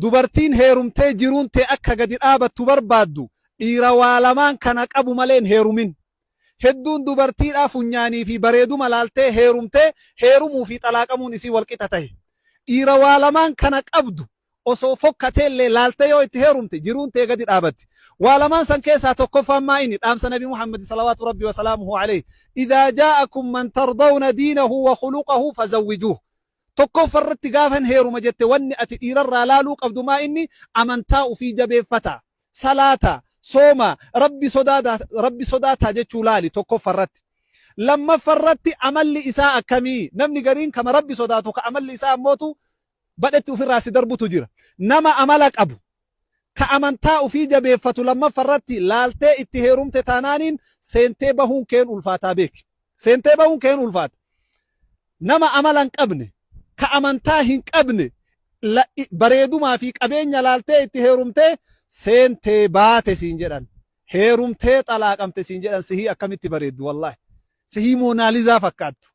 Dubartiin heerumtee jiruun tee akka gadi dhaabattu barbaaddu dhiira waa lamaan kana qabu malee hin heerumin. Hedduun dubartiidhaa funyaanii fi bareeduma laaltee heerumtee heerumuu fi xalaaqamuun isii wal qixa tahe. Dhiira waa lamaan kana qabdu osoo fokkateellee laaltee yoo itti heerumte jiruun tee gadi dhaabatti. Waa lamaan san keessaa tokkoffaan maa inni? Dhaamsa Nabi Muhammad salawaatu Rabbi wa salaamuhu alayhi. Idhaa jaa'akum man tardawna diinahu wa khuluqahu fazawwijuuh. Tokkoffa irratti gaafan heeruma jette wanni ati dhiirarraa laaluu qabdu maa inni? Amantaa ufii jabeeffata, salaata, sooma, Rabbi sodaata, Rabbi sodaataa jechuu laali tokkoffa irratti. Lammaffa irratti amalli isaa akkamii? Namni gariin kama Rabbi sodaatu ka amalli isaa ammootu badhetti ufirraa si darbutu jira. Nama amala qabu, ka amantaa ufii jabeeffatu lammaffa irratti laaltee itti heerumte taanaaniin seentee bahuun keen ulfaataa beeki. Seentee bahuun keen ulfaata. Nama amala hin qabne, ka amantaa hin qabne bareedumaa fi qabeenya laaltee itti heerumtee seentee baate siin jedhan. Heerumtee xalaaqamte siin jedhan sihii akkamitti bareeddu wallaahi. Sihii moonaalizaa fakkaattu.